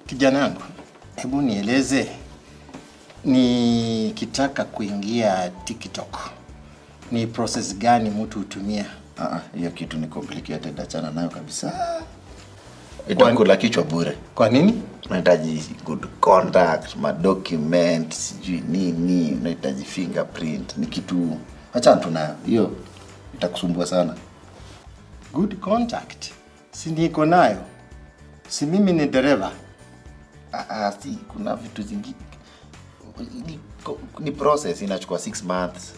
Kijana yangu, hebu nieleze, nikitaka kuingia TikTok ni process gani mtu hutumia? Ah, hiyo kitu ni complicated, achana nayo kabisa. Itakula kichwa bure. Kwa nini? Unahitaji good contact, ma document, sijui nini, unahitaji fingerprint. Ni kitu, achana tu nayo. Hiyo itakusumbua sana. Good contact, si niko nayo? Si mimi ni dereva? Ah, ah, si kuna vitu zingine ni process inachukua 6 months.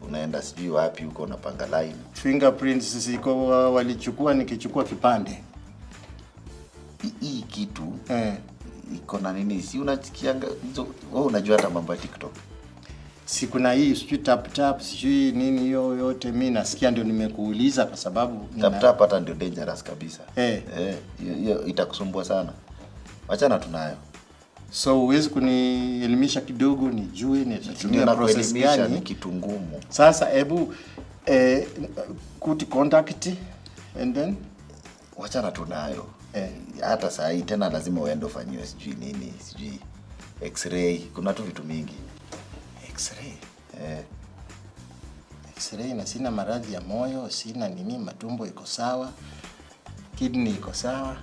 Unaenda sijui wapi huko, unapanga line. Fingerprints ziko, walichukua nikichukua kipande. Hii kitu Eh. iko na nini? Si unachikianga hizo, wewe unajua hata mambo ya TikTok. Si kuna hii sijui tap tap, sijui nini hiyo yote, mi nasikia ndio nimekuuliza kwa sababu Tap tap hata ndio dangerous kabisa. Eh. Eh, hiyo itakusumbua sana. Wachana tunayo. So huwezi kunielimisha kidogo nijue nitatumia Ndio process nakuelimisha, gani? Ni kitu ngumu. Sasa hebu good contact and then Wachana tunayo. Eh. Hata saa hii tena lazima uende ufanyiwe sijui nini, sijui x-ray, kuna tu vitu mingi. X-ray. Eh. X-ray na sina maradhi ya moyo, sina nini, matumbo iko sawa, kidney iko sawa.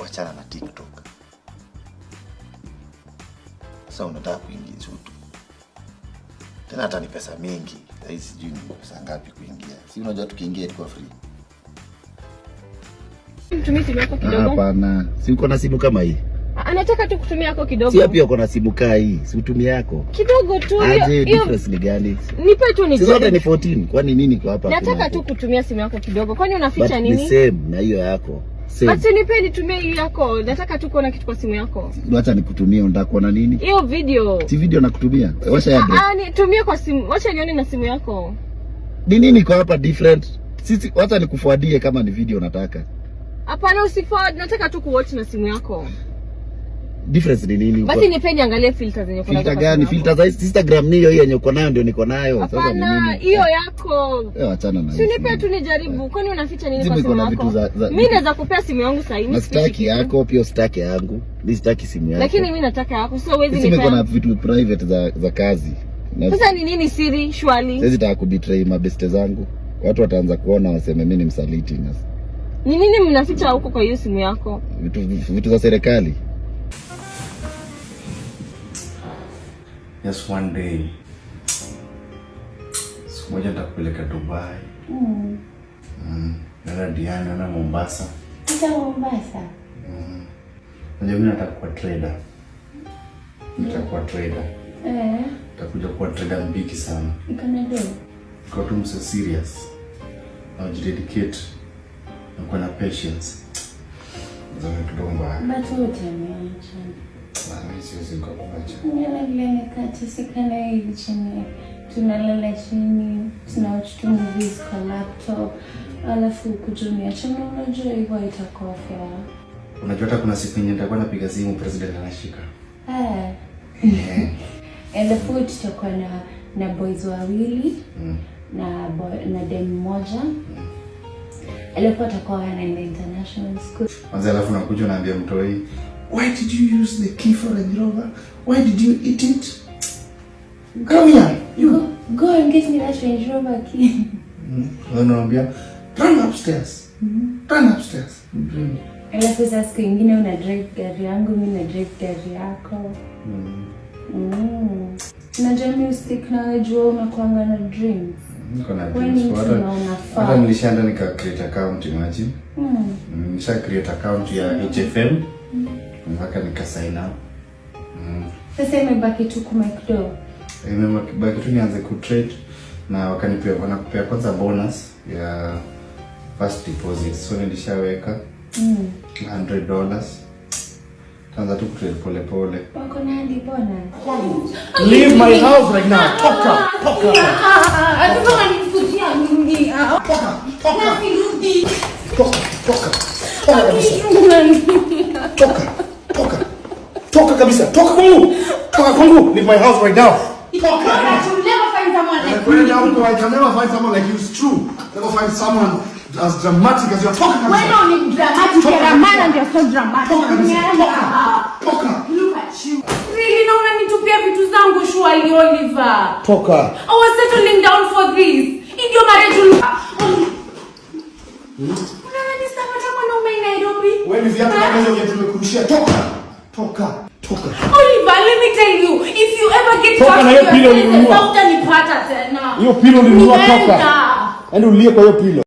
Wachana na TikTok. Sasa unataka kuingia tu. Tena hata ni pesa mingi. Sasa sijui ni pesa ngapi kuingia. Si unajua tukiingia ilikuwa free. Mtumie simu yako kidogo. Hapana. Si uko na simu kama hii? Anataka tu kutumia yako kidogo. Si pia uko na simu kaa hii? Si utumie yako. Kidogo tu hiyo. Aje, Hiyo difference ni gani? nipe tu ni. Si zote ni 14. Kwani nini kwa hapa? Nataka Hakuna tu hapo? Kutumia simu yako kidogo. Kwani unaficha But ni nini? same na hiyo yako. Same. Basi nipe nitumie hiyo yako. Nataka tu kuona kitu kwa simu yako. Wacha nikutumie, unataka kuona nini? Hiyo video. Si video nakutumia. Washa ya break. Ah, nitumie kwa simu. Wacha nione na simu yako. Ni nini kwa hapa different? Sisi wacha nikuforwardie kama ni video nataka. Hapana, usiforward. Nataka tu kuwatch na simu yako. Difference ni nini? Basi nipe niangalie filter zenye uko nazo Filter kwa gani? simu yako. Filter za Instagram ni hiyo hiyo yenye uko nayo ndio niko nayo. Sasa ni Hapana, nini? hiyo yako. Eh, achana na Si hiyo. nipe tu nijaribu. Kwani unaficha nini Simu kwa iko simu na yako? vitu Mimi naweza kupea simu yangu sasa hivi. Na sitaki yako, pia sitaki yangu. Mimi sitaki simu yako. Lakini mimi nataka yako. So huwezi Simu iko na nipea. vitu private za kazi. Na Sasa ni nini siri shwali? siwezi taka kubetray mabeste zangu. Watu wataanza kuona waseme mimi ni msaliti na Ni nini mnaficha huko kwa hiyo simu yako? vitu za serikali. Just one day. Siku moja nitakupeleka Dubai. Naenda Diani, naenda Mombasa. Hata Mombasa. Unajua mimi nataka kuwa trader. Nitakuwa trader. Eh, Nitakuja kuwa trader mbigi sana. Iko na do. Kwa tu mse serious. Na ujidedicate. Na kuwa na patience. Zame kidogo mbaya. But wewe utaniacha. Na mimi siwezi nikakuacha. Unaona vile nikateseka na hivi chini. Tunalala chini, tunawatch tu movies kwa laptop. Alafu kuja uniache, na unajua hivyo itakuwa fair. Unajua hata kuna siku yenye nitakuwa napiga simu, president anashika. Eh. Eh. Alafu tutakuwa na boys wawili na boy, na dem mmoja. Alafu atakuwa anaenda international school. Kwanza alafu nakuja unaambia mtoi, "Why did you use the key for Range Rover? Why did you eat it? Come here, you." Go, go and get me that Range Rover key. Unaambia, "Run upstairs. Run upstairs." Alafu sasa siku ingine una drive gari yangu, mi na drive gari yako. Unajua mi ustick na wewe juu unakuanga na dreams. Niko na Wewe dreams. ni mtu na unafaa. Hata nilishaenda nika create account, imagine. Nisha create account ya HFM. Mpaka nika sign up. Sasa imebaki tu kumake dough. Imebaki tu nianze kutrade na wakanipea, wanakupea kwanza bonus ya first deposit. So nilishaweka $100. Taanza tu kutrade pole pole. Wako na hadi bonus. Leave my house right now. Toka, toka. Sasa wananifukuzia mimi. Toka, toka. Sirudi. Toka, toka. Toka kabisa. Toka, toka. Toka kabisa. Toka kwangu. Toka kwangu. Leave my house right now. Toka. You'll never find someone like I can never find someone like you. It's true. Never find someone As dramatic as you are. Toka kabisa. Wewe ni dramatic, Toka you're a man and you're so dramatic. Toka kabisa. Nimeenda. Toka. Toka. Look at you. Really, na unanitupia vitu zangu, surely, Oliver? Toka. I was settling down for this. In your marriage Unadhani sitapata mwanaume in Nairobi? Wewe ni viatu Ha? kama hizo viatu nimekurushia. Toka. Toka. Toka. Oliver, let me tell you, if you ever get Toka back na to hiyo your pillow senses, ulinunua. hautanipata tena. Hiyo pillow ulinunua, Nimeenda. toka. Yaani ulie kwa hiyo pillow.